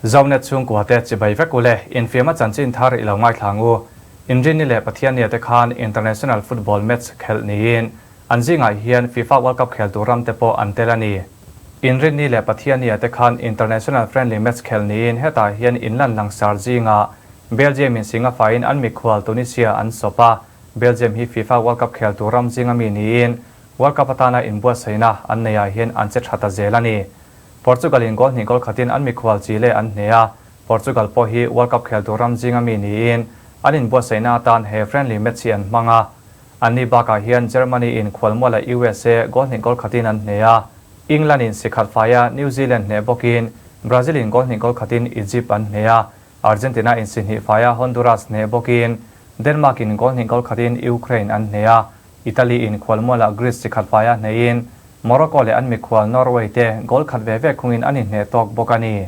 Zonet chhungkua te chibai vek ule, infiam a chanchin thar i lo ngaithla ang u. Inrinni leh Pathiannia te khan International Football Match khelh niin an zingah hian FIFA World Cup khel tur ram te pawh an tel a ni. Inrinni leh Pathiannia te khan International Friendly Match khelh niin hetah hian inlan langsar zingah Belgium in Singapore in an mikhual Tunisia an sawp a, Belgium hi FIFA World Cup khel tur ram zinga mi niin World Cup atana inbuatsaihna an neihah hian an che tha ta zel a ni. Portugal in goal hnih goal khatin an mikhual Chile an hneh a, Portugal pawh hi World Cup khel tur ram zinga mi niin an inbuatsaihna atan he friendly match hi an hmang a. Anni bakah hian Germany in khualmuala USA goal hnih goal khatin an hneh a, England in sikhat faia New Zealand hneh bawkin Brazil in goal hnih goal khatin Egypt an hneh a, Argentina in si hnih faia Honduras hneh bawkin Denmark in goal hnih goal khatin Ukraine an hneh a, Italy in khualmuala Greece chi khat faia hnehin Morocco leh an mikhual Norway te goal khat ve ve khungin an inhneh tawk bawk a ni.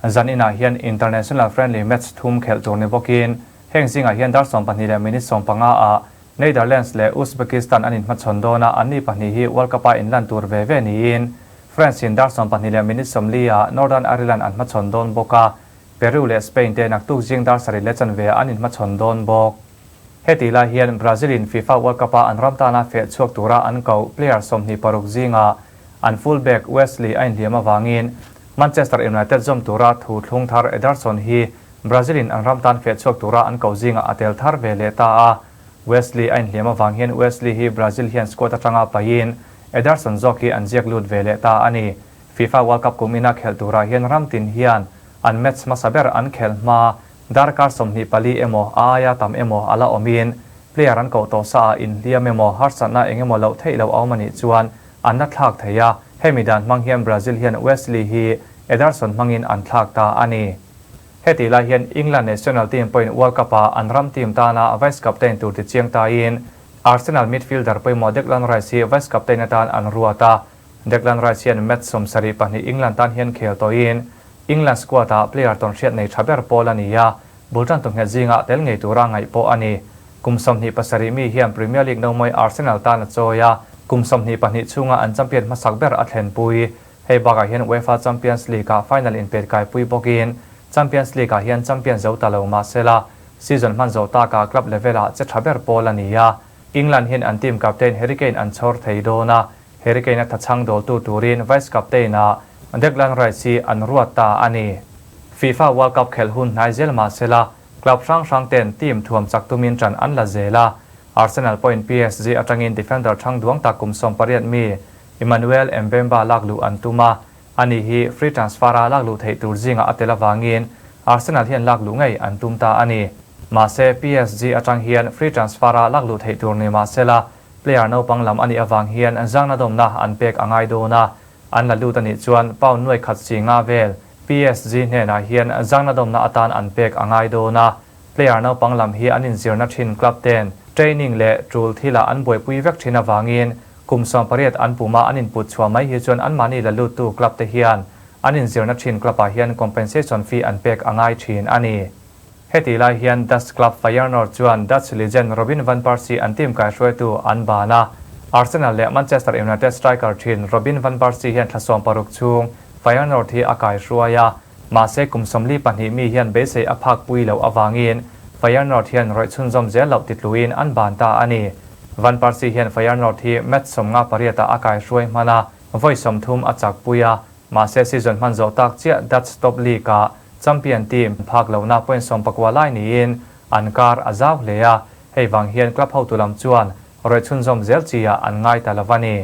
Zan inah hian international friendly match thum khelh tur ni bawkin heng zingah hian dar 12 leh minute 15 ah Netherlands leh Uzbekistan an inhmachhawn dawn a, anni pahnih hi World Cup-a inlan tur ve ve niin France in dar 12 leh minute 40 ah Northern Ireland an hmachhawn dawn bawk a, Peru leh Spain te naktuk zing dar 7 leh chanve ah an inhmachhawn dawn bawk. Heti lai hian Brazil in FIFA World Cup-a an ram tana feh chhuak tura an koh player 26 zingah an full-back Wesley a inhliam avangin Manchester United zawm tura thu thlung thar Ederson hi Brazil in an ram tan feh chhuak tura an koh zingah a tel thar ve leh ta a. Wesley a inhliam avang hian Wesley hi Brazil hian squad atanga paihin Ederson zawk hi an ziak lut ve leh ta a ni. FIFA World Cup kum ina khelh turah hian ram tin hian an match hmasa ber an khelh hma darkar 24 emaw a aia tam emaw a la awmin player an koh tawh sa ah inhliam emaw harsatna eng emaw loh theih loh a awm a nih chuan an la thlak thei a, hemi dan hmang hian Brazil hian Wesley hi Ederson hmangin an thlak ta a ni. Hetih lai hian England national team pawhin World Cup-ah an ram team tana vice captain tur tichiang tain Arsenal midfielder pawimawh Declan Rice hi vice captain atan an ruat a, Declan Rice hian match 72 England tan hian khel tawhin England squad-ah player tawnhriat nei tha ber pawl a ni a, bul tan tu nghet zingah tel ngei tura ngaih pawh a ni. Kum 27 mi hian Premier League nomawi Arsenal tan a chawi a, kum 22 chhunga an champion hmasak ber a thlenpui. Hei bakah hian UEFA Champions League-ah final inpet kaipui bawkin Champions League-ah hian champion zo ta lo mahsela season hman zawh takah club level-ah che tha ber pawl a ni a. England hian an team captain Harry Kane an chhawr thei dawn a, Harry Kane a thachhang dawltu turin vice captain-ah Declan Rice hi an ruat ta a ni. FIFA World Cup khelh hun hnai zel mahsela club hrang hrang ten team thuam chak tumin ṭan an la zel a, Arsenal pawhin PSG aṭangin defender ṭhang duang tak kum 18 mi Emmanuel Mbemba lak luh an tum a, ani hi free transfer-a lak luh theih tur zingah a tel avangin Arsenal hian lak luh ngei an tum ta a ni. Mahse, PSG aṭang hian free transfer-a lak luh theih tur ni mahsela player naupang lam a nih avang hian zangna dawmna an pek a ngai dawn a, an la lut a nih chuan pound nuai khat si nga vel PSG hnenah hian zangna dawmna atan an pek a ngai dawn a, player naupang lam hi an inzirna thin club ten training leh tul thilah an buaipui vek thin avangin kum 18 an puma an input chhuah mai hi chuan anmahni la luttu club te hian an inzirna thin club ah hian compensation fee an pek a ngai thin a ni. Heti lai hian Dutch club Feyenoord chuan Dutch legend Robin van Persie an team kaihruaitu an ban a, Arsenal leh Manchester United striker thin Robin van Persie hian thla 60 chhung Feyenoord hi a kaihruai a, mahse kum 42 mi hian beisei a phak pui loh avangin Feyenoord hian rawih chhunzawm zel loh titluin an ban ta a ni. Van Persie hian Feyenoord hi match 58 ah a kaihruai hman a, vawi 30 a chak pui a, mahse season hman zawh tak chiah Dutch Top League-ah champion team phak lohna point 19 lai niin an kar a zau hle a, hei vang hian club hotu lam chuan rawih chhunzawm zel chiah an ngai ta lo a ni.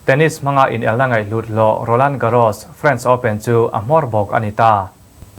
Tennis hmanga inelna ngaihhlut hlawh Roland Garros French Open chu a hmawr bawk a ni ta.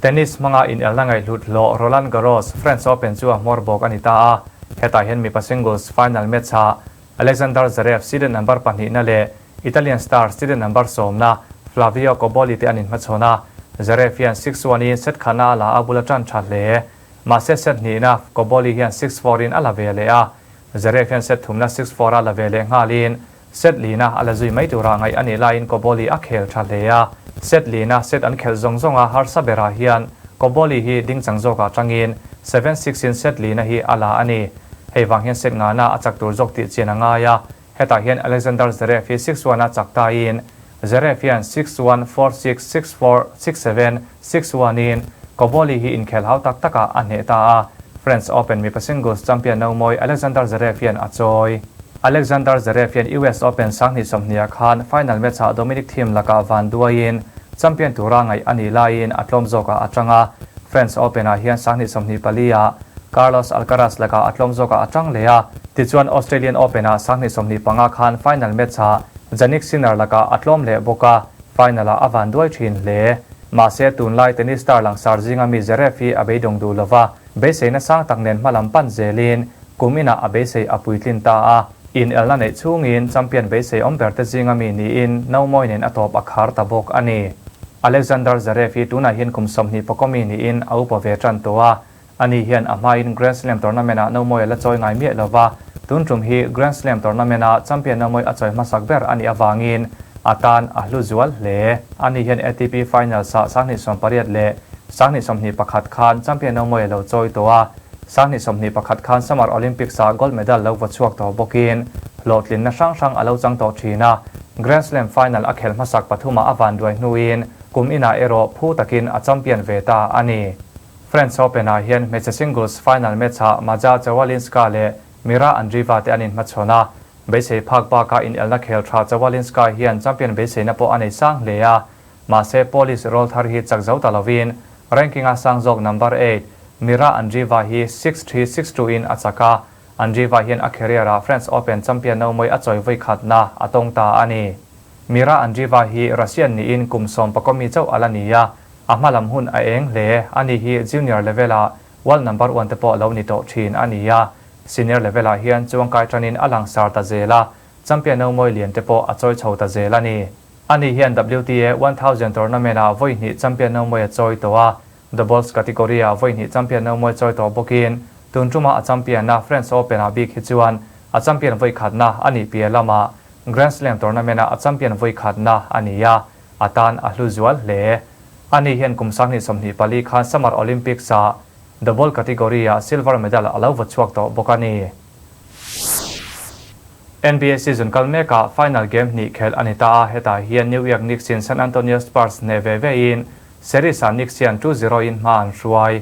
Tennis hmanga inelna ngaihhlut hlawh Roland Garros French Open chu a hmawr bawk a ni ta a, hetah hian mipa singles final match-ah Alexander Zverev seeded number pahnihna leh Italian star seeded number sawmna Flavio Cobolli te an inhmachhawn a, Zverev hian 6-1 in set khana a la a bula tan tha hle. Mahse set hnihna Cobolli hian 6-4 in a la ve leh a, Zverev hian set thumna 6-4 a la ve leh nghalin set lina a la zui mai tura ngaih a nih laiin Cobolli a khel tha hle a, set lina set an khelh zawng zawng a harsa berah hian Cobolli hi dingchang zawkah tangin 7-6 in set lina hi a la a ni. Hei vang hian set ngana a chak tur zawk tih chian a ngai a, hetah hian Alexander Zverev hi 6-1 a chak tain Zverev hian 6-1, 4-6, 6-4, 6-7, 6-1 in Cobolli hi inkhel hau tak takah a hneh ta a, French Open mipa singles champion nomawi Alexander Zverev hian a chawi. Alexander Zverev hian US Open 2020 ah khan final match-ah Dominic Thiem lakah van duaiin champion tura ngaih a nih laiin a tlawm zawkah a tang a, French Open-ah hian 2024 ah Carlos Alcaraz lakah a tlawm zawkah a tang leh a, tichuan Australian Open-ah 2025 khan final match-ah Jannik Sinner lakah a tlawm leh bawk a, final-ah a van duai thin hle. Mahse, tunlai tennis star langsar zinga mi Zverev hi a beidawng duh lova, beiseina sang tak nen hma lam pan zelin kum inah a beisei a puitlin ta a, inelna neih chhungin champion beisei awm ber te zinga mi niin nomawi nen a tawp a khar ta bawk a ni. Alexander Zverev hi tunah hian kum 20 pakaw mi niin a upa ve tan tawh a, Ani hian a hmain Grand Slam tournament-ah nomawi a la chawi ngai miah lova, tun tum hi Grand Slam tournament-a champion nomawi a chawi hmasak ber a nih avangin a tan a hlu zual hle. Ani hian ATP Finals-ah 2018 leh 2021 khan champion nomawi a lo chawi tawh a, 2021 khan Summer Olympics-ah gold medal lo va chhuak tawh bawkin hlawhtlinna hrang hrang a lo chang tawh thin a. Grand Slam final a khelh hmasak pathumah a vanduai hnuin kum inah erawh phu takin a champion ve ta a ni. French Open-ah hian hmeichhe singles final match-ah Maja Chwalinska leh Mira Andreeva te an inhmachhawn a, beisei phak bakah inelna khel tha Chwalinska hian champion beiseina pawh a nei sang hle a, mahse Polish rawlthar hi chak zo ta lovin ranking-a sang zawk number eight Mira Andreeva hi 6-3, 6-2 in a chak a, Andreeva hian a career-ah French Open champion nomawi a chawi vawi khatna a tawng ta a ni. Mira Andreeva hi Russian niin kum 10 mi chauh a la ni a, a hma lam hun a eng hle. Ani hi junior level-ah world number one te pawh lo ni tawh thin a ni a, senior level-ah hian chuangkai tanin a langsar ta zel a, champion nomawi lian te pawh a chawi chho ta zel a ni. Ani hian WTA 1000 tournament-ah vawi hnih champion nomawi a chawi tawh a, doubles category-ah vawi hnih champion nomawi chawi tawh bawkin tun tuma a champion-na French Open-ah bik hi chuan a champion vawi khatna a nih piah lamah Grand Slam tournament-ah a champion vawi khatna a ni a, a tan a hlu zual hle. Ani hian kum 2024 khan Summer Olympics-ah double category-ah silver medal a lo va chhuak tawh bawk a ni. NBA season kal mekah final game hnih khelh a ni ta a, hetah hian New York Knicks-in San Antonio Spurs hneh ve vein series-ah Knicks hian 2-0 in hma an hruai.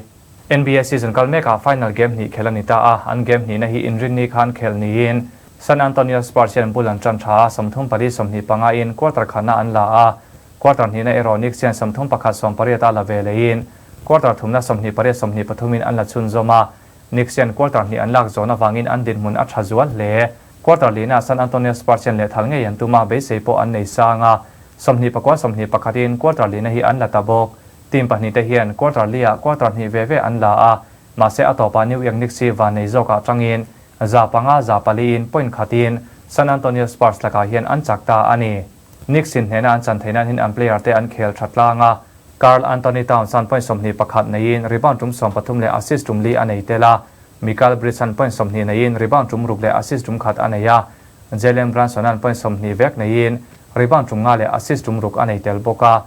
NBA season kal mekah final game hnih khelh a ni ta a, an game hnihna hi inrinni khan khelh niin San Antonio Spurs hian bul an tan tha a, 34 25 in quarter khatna an la a, quarter hnihna erawh Knicks hian 31 18 a la ve leiin quarter thumna 28 23 in an la chhunzawm a, Knicks hian quarter hnih an lak zawn avangin an dinhmun a tha zual hle. Quarter lihna San Antonio Spurs hian lehthal ngei an tum a, beisei pawh an nei sang a, 29 21 in quarter lihna hi an la ta bawk. Team pahnih te hian quarter li-ah quarter hnih ve ve an la a, mahse a tawpah New York Knicks hi van nei zawkah tangin 5 4 in point khatin San Antonio Spurs lakah hian an chak ta a ni. Knicks in hnehna an chan theih nan hian an player te an khel tha tlang a, Karl Anthony Towns an point 21 neiin rebound tum 13 leh assist tum li a nei tel a, Mikal Bridges an point 20 neiin rebound tum ruk leh assist tum khat a nei a, Jalen Brunson an point 20 vek neiin rebound tum nga leh assist tum ruk a nei tel bawk a.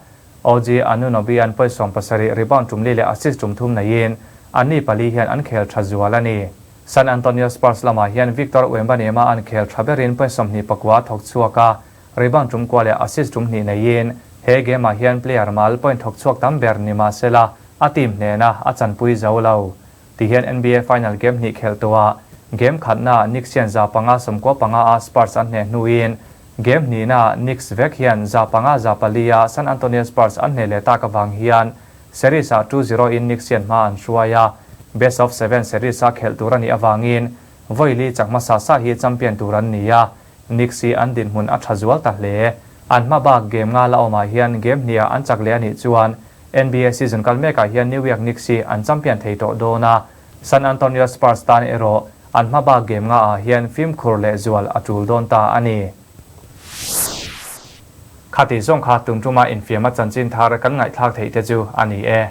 OG Anunoby an point 70 rebound tum li leh assist tum thum neiin anni pali hian an khel tha zual a ni. San Antonio Spurs lamah hian Victor Wembanyama an khel tha berin point 29 thawk chhuak a, rebound tum kua leh assist tum hnih neiin he game-ah hian player mal point thawk chhuak tam ber ni mah sela a team hnehna a chanpui zo lo. Tihian NBA final game hnih khelh tawhah game khatnaah Knicks hian 5 95 a Spurs an hneh hnuin game hnihnaah Knicks vek hian 5 4 a San Antonio Spurs an hneh leh tak avang hian series-ah 2-0 in Knicks hian hma an hruai a, best of seven series-a khelh tur a nih avangin vawi li chak hmasa sa hi champion tur an ni a, Knicks hi an dinhmun a tha zual ta hle. An hma bak game nga la awmah hian game hniah an chak leh a nih chuan NBA season kal mekah hian New York Knicks hi an champion thei tawh dawn a, San Antonio Spurs tan erawh an hma bak game nga ah hian fimkhur leh zual a tul dawn ta a ni. Khati zawng kha tum tuma infiam a chanchin thar kan ngaihthlak theih te chu a ni e.